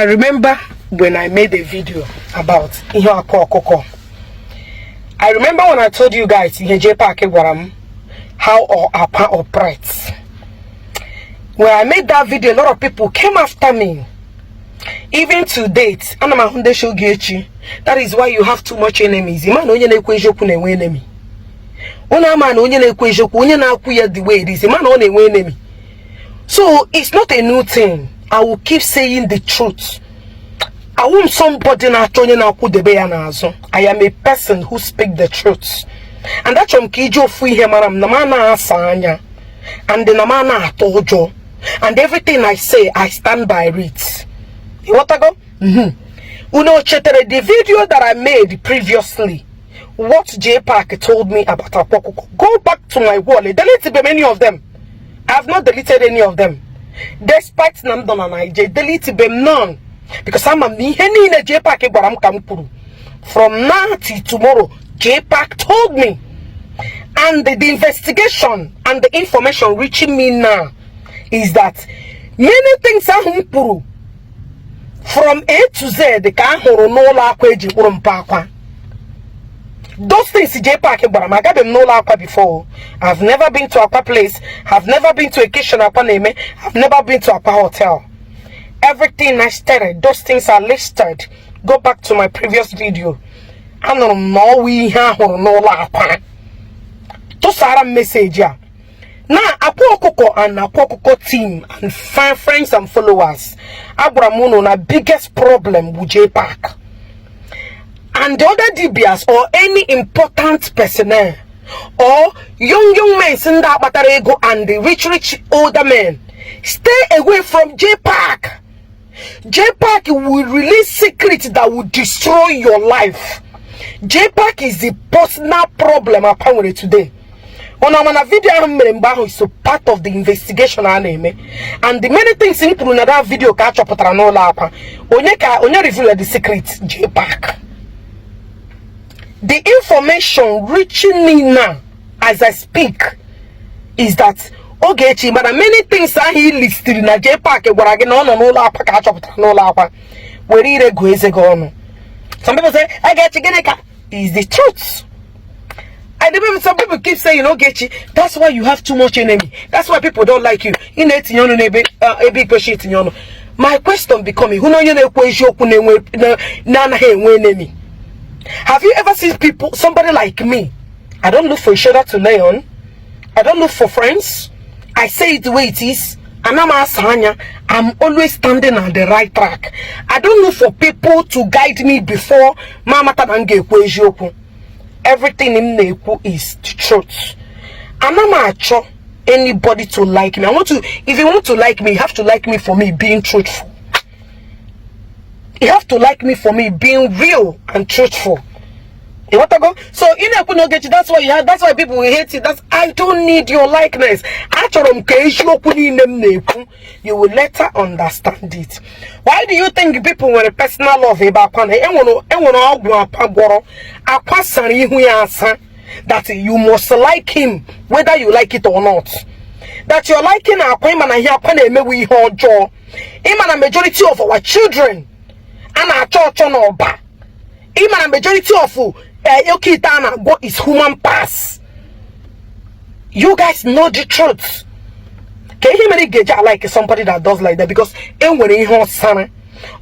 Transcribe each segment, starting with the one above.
I remember when I made a video about ihe Akwa Ọkụkọ. I remember when I told you guys ihe JPAC gwara m, how or Akwa operates. When I made that video, a lot of people came after me. Even to date, ana m ahụ ndị show gị echi. That is why you have too much enemies. Ịma na onye na-ekwu eziokwu na-enwe enemy. Unu ama na onye na-ekwu eziokwu, onye na-akwụ ya the way it is, ịma na ọ na-enwe enemy. So it's not a new thing. I will keep saying the truth. Awụ m somebody na-achọ onye na-akwụdebe ya n'azụ. I am a person who speak the truth. And achọrọ m ka iji ofu ihe mara m, na m anaghị asa anya and na m anaghị atụ ụjọ, and everything I say, I stand by it. Ịghọtago? Unu chetere the video that I made previously, what JPAC told me about Akwa Ọkụkọ? Go back to my wall. Delete many of them. I have not deleted any of them. Despite na m nọ na Naija, delete them none. Because ama m na ihe niile JPAC gwara m ka m kwuru. From now till tomorrow, JPAC told me. And the investigation and the information reaching me now is that many things ahụ m kwuru from A to Z ka a hụrụ n'ụlọ Akwa eji mkpụrụ mpa Akwa. Those things JPAC gwara m, agabeghị m n'ụlọ Akwa before. I've never been to Akwa place. I've never been to a kitchen Akwa na-eme. I've never been to Akwa hotel. Everything I stated, those things are listed. Go back to my previous video. Anụrụ m na ọwụ ihe ahụrụ n'ụlọ Akwa. Tụsara m message a. Na Akwa Ọkụkọ and Akwa Ọkụkọ team and friends and followers, agwara m unu na biggest problem bụ JPAC and the other dibias or any important personnel or young young men si ndị akpatara ego and the rich rich older men. Stay away from JPAC. JPAC will release secrets that will destroy your life. JPAC is the personal problem Akwa nwere today. Unu ama na video ahụ m mere mgbe ahụ is a part of the investigation a na-eme, and the many things m kwuru na that video ka a chọpụtara n'ụlọ Akwa. Onye ka onye reveal the secret? JPAC. The information reaching me now as I speak is that Ogechi, mana many things ahụ i listiri na JPAC gwara gị na ọ nọ n'ụlọ Akwa ka a chọpụtara n'ụlọ Akwa. Were ire gụọ eze gị ọnụ. Some people say, "Ogechi, gịnị ka is the truth?" And then some people keep saying, "Ogechi, that's why you have too much enemy. That's why people don't like you. Ị na-etinye ọnụ n'ebe ebe ikweshi itinye ọnụ." My question become, hụ na onye na-ekwu eziokwu na-enwe na-anaghị enwe enemy. Have you ever seen people, somebody like me? I don't look for a shoulder to lay on. I don't look for friends. I say it the way it is. And I'm anya. I'm always standing on the right track. I don't look for people to guide me before mama ta na m ga-ekwu eziokwu. Everything m na-ekwu is the truth. Ana m achọ anybody to like me. I want to, if you want to like me, you have to like me for me being truthful. You have to like me for me being real and truthful. You want to go? So in Ogechi, that's why you have, that's why people will hate you. That's I don't need your likeness. Achọrọ m ka eziokwu niile m na-ekwu. You will later understand it. Why do you think people nwere personal love ebe Akwa na enwere ọgwụ Akwa gwọrọ? Akwa sara ihu ya asa that you must like him whether you like it or not. That you're liking Akwa, ịma na ihe Akwa na-emewu ihe ọjọọ. Ịma na majority of our children a na-achọ ọchọ n'ọba. Ịma na majority of oke ite a na-agwọ is human pass. You guys know the truth. Ka ihe mere ị ga-eji like somebody that does like that? Because e nwere ihe ọsara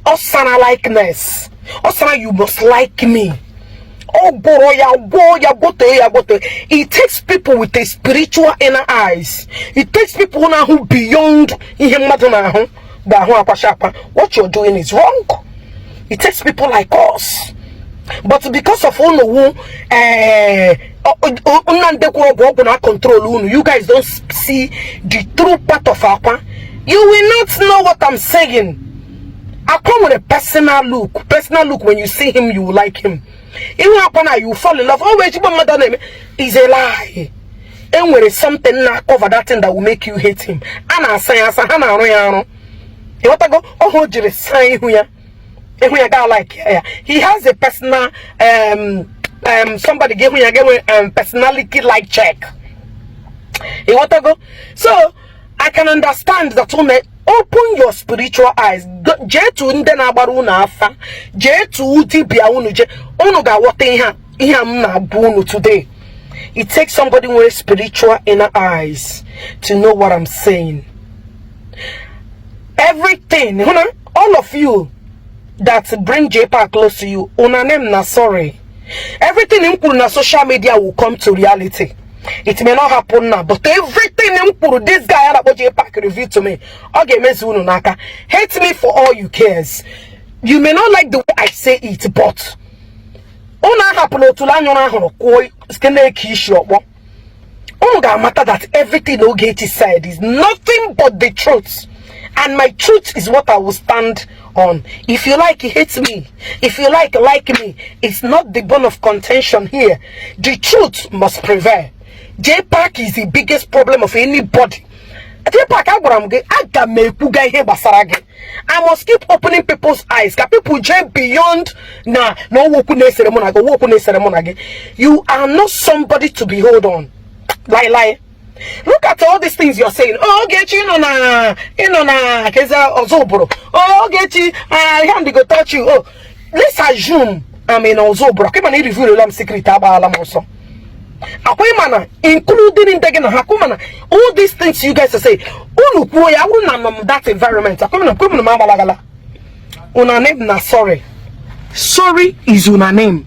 ọsara likeness ọsara. You must like me. Ọ gwọrọ ya, gwọọ ya, gwọtee ya, gwọtee. It takes people with a spiritual inner eyes. It takes people na-ahụ beyond ihe mmadụ na-ahụ ga-ahụ akwacha akwa. What you're doing is wrong. It takes people like us, but because of unu wu Nnamdi kwuru ọgwụ ọgwụ na control unu, you guys don't see the true part of Akwa. You will not know what I'm saying. Akwa nwere personal look, personal look. When you see him, you will like him. Ihu Akwa na you fall in love. Oh, ezigbo mmadụ na-eme is a lie. Enwere something na cover that thing that will make you hate him. A na-asa ya asa, ha na-arụ ya arụ. Ịghọtago? Ọhụ o jiri saa ihu ya, ihu ya ga like ya. He has a personal somebody ga-ehụ ya ga-enwe personality like check. Ịghọtago? So I can understand that Open your spiritual eyes. Jee tụ ndị na-agbara unu afa, jee tụ dibịa unu, jee, unu ga-aghọta ihe a m na-agwa unu today. It takes somebody with spiritual inner eyes to know what I'm saying. Everything, all of you that bring JPAC close to you, una name na sorry. Everything m kwuru na social media will come to reality. It may not happen now, but everything m kwuru, this guy a na-akpọ JPAC revealed to me, ọ ga-emezu unu n'aka. Hate me for all you cares. You may not like the way I say it, but unu ahapụla otulu anya ụra ahụrụ kwuo site na-eke isi ọkpọ. Unu ga-amata that everything Ogechi said is nothing but the truth, and my truth is what I will stand on. If you like, hate me. If you like, like me. It's not the bone of contention here. The truth must prevail. JPAC is the biggest problem of anybody. JPAC, agwara m gị, aga m ekwuga ihe gbasara gị. I must keep opening people's eyes ka people jee beyond na owokwu na-esere mụ na gị, owokwu na-esere mụ na gị. You are not somebody to be hold on. Lie lie. Look at all these things you're saying. Oh, Ogechi, ịnọ na keza Ozubulu. Oh, Ogechi, hand go touch you. Oh, let's assume I'm in Ozubulu. Kema na reveal m secret, agbaala m ọsọ. Akwa ịma na including ndị gị na ha kwa na all these things you guys are saying, unu kwuo ya wụrụ na nọ m that environment, akwa na kwem na m agbalagala. Una name na sorry. Sorry is una name.